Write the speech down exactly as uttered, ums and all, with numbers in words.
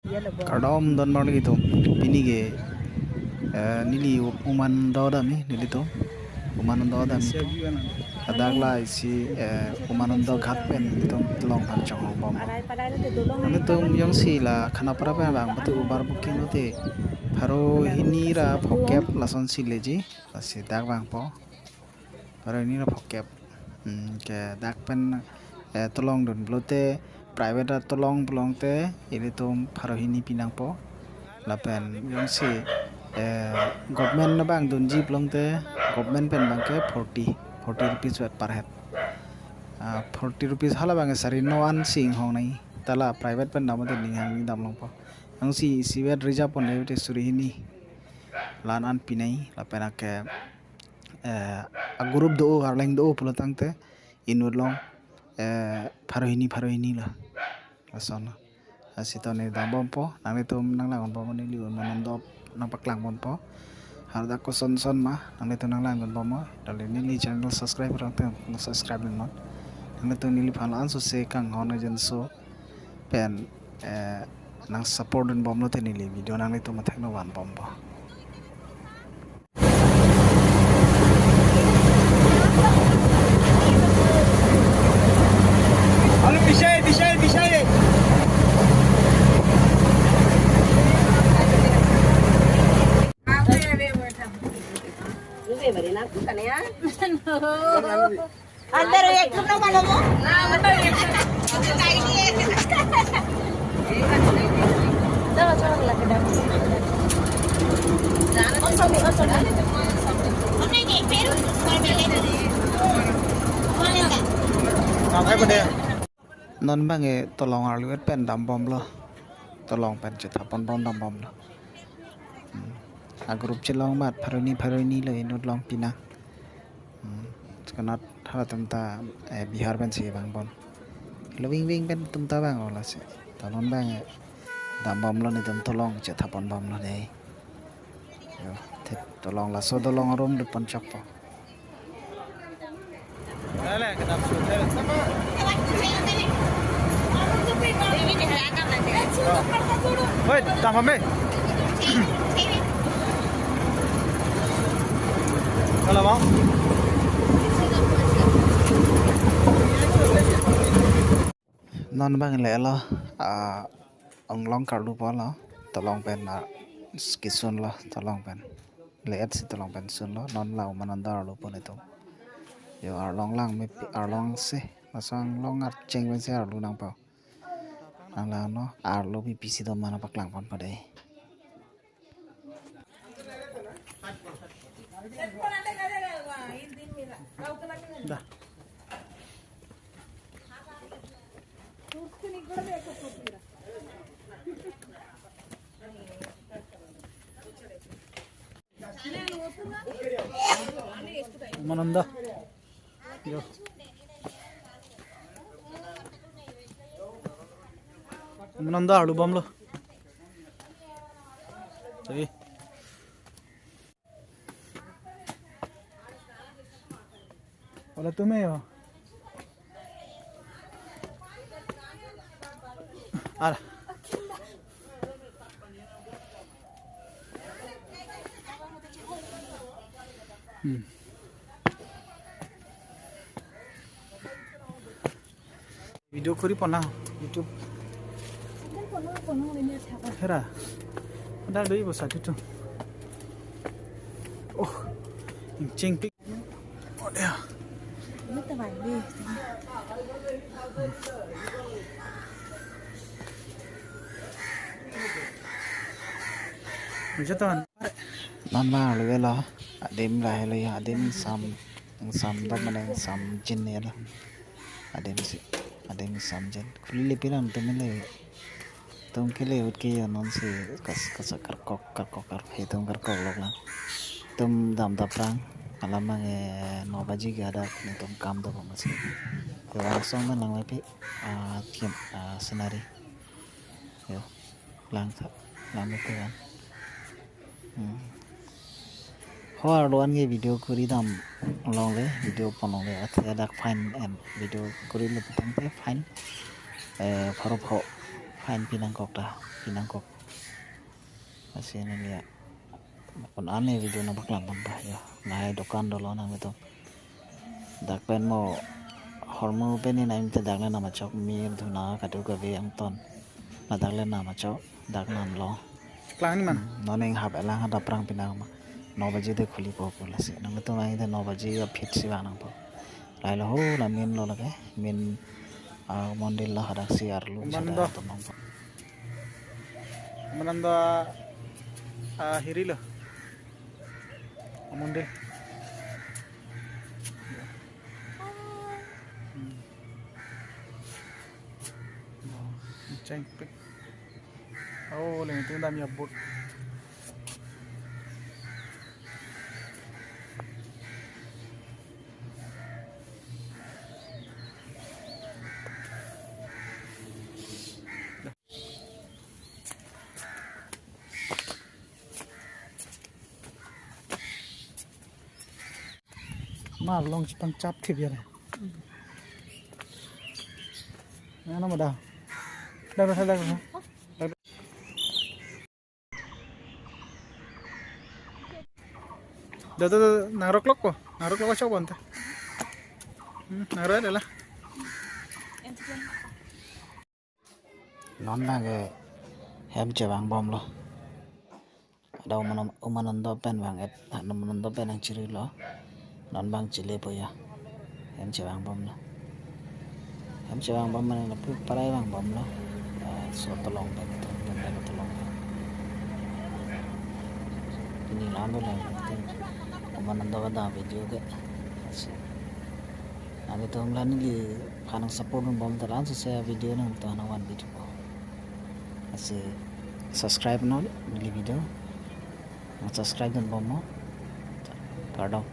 Kardom don marli itum. Pini ke, eh, neli Umananda damji nelitum. Umananda damji. Ladak la isi, eh, Umananda Ghat pen nelitum tolong aphan chonghong bom. Nelitum jongsi la Khanapara pen vang patu Uber booking lote pharo hini ra phokep lasonsi leji. Lasi dak vangpo. Pharo hini ra phokep. Hmm, ke dak pen, eh, tolong dun pulote private ra tolong pulote ilitum pharo hini pinangpo. Lapen jongsi, eh, government abang dunji pulote government pen abang ke forty, forty rupees vet per head. Ah, forty rupees hala abang ke sari no an si inghong nangji. Ta la private pen dam ate ning hang ning dam longpo. Jongsi isi vet reserve pon le te suri hini la-an an pinangji lapen ake, eh, a group do, arleng do pulo tangte inut along, eh, pharo hini, pharo hini lo. Lason lo. Lasi to ne dam bompo, nanglitum nanglang bompo, neli Umananda nangpaklang bompo. Hadak koson son ma, nanglitum nanglang bompo. Dali neli channel subscribe rang teng, subscribe non. Nanglitum neliphan la-an sose kanghon ajen so pen, eh, nang support dun bom lote neli video nanglitum athak no van bompo. Alo, pisai, pisai, pisai. Andar ek thum na mano mo? Non bang e tolong arlu et pen dam bom lo. Tolong pen chetha pon bom dam bom lo. Hmm. A group chelong mat pharo hini pharo hini lo inut along pinang. Hmm. Sekonat halatum ta, eh, Bihar pen si vang bom. Lo wing wing pen tum ta vang lo lasi. Ta non bang e dam bom lo, netum tolong chetha pon bom lo dei. Yo, thet tolong laso tolong arum dut pon chokpo. Oi, tama me. Kalau mau. Non bang le lo, ah, anglong karlu po lo, tolong pen, ah, kisun lo, tolong pen. Le et si tolong pen sun lo, non la Umananda arlu po netum. Yo arlong lang me pi-, arlong si, laso anglong archeng pen si arlu nangpo. Nang la no, arlu pi pisi do mana paklang pon padai. Da. Umananda. Yo. Umananda arlu bom lo. Tadi. Hola, tú me yo. Ala. Hmm. Video kuri pona YouTube. Hera. Ada doi bosa tutu. Oh. Chingpik. Oh, dia. Jatan. Non ma arlu velo. Adim lahelo ya, adim sam, sam dam mane sam jin ya lo. Adim si, adim sam jin. Khuli le piran tum le. Tum kele ut ke yo non si kas, kas karkok, karkok, karkok, he tum karkok lok lang. Tum dam dap rang. Alam mang e no baji ke ada netum kam do bang si. Yo langsung man lang mai pi, ah, kim, ah, scenery. Yo. Lang tha, lang me pi kan. Hmm. Ho arlo an ke video kuri dam longle, video pon longle, athe dak fine en, video kuri lo tangte fine. Eh, pharo pho, Fine, pinangkok ta, pinangkok. Lasi neli ya. Kon ane video nangpaklang pon pa ya. Lahai dokan dolo nanglitum. Dak pen mo hormu pen ni naim te dak le nam achok, mir dhuna kadokave angton. Ladak le nam achok, dak nam lo. Klang ni man. Hmm, non ning hap elang hadak aphrang pinang ma. No baje te khuli po pu lasi. Nanglitum ahin te no baje aphi si vang nangpo. Lahai lo ho la main lo lake. Main, ah, mondir lo hadak si arlo. Komandan sada do. Atum nangpo. Komandan do, ah, hiri lo. Mondir. Hmm. Oh, cheng pik. Oh, leng itu dam ya bot. Mar long chipang chap thip ya. Ano ma da? Da da da. Da da da, nangrok lok po. Nangrok lok chok bonta. Hmm, nangrok da la. Non bang ke hem chevang bom lo. Ada Uman-, Umanando pen bang et, Umanando pen nangchiri lo. Non bang chile po ya. Hem chevang bom lo. Hem chevang bom mane lapu parai vang bom lo. Ah, so tolong pen, tolong pen, tolong pen. Pini lam lo, Umanando kada video ke. Lasi nanglitum la neliphan nang support bom ta la-an si share video nang to nang van video. Lasi subscribe non neli video. Nang subscribe dun bom mo. Kardom.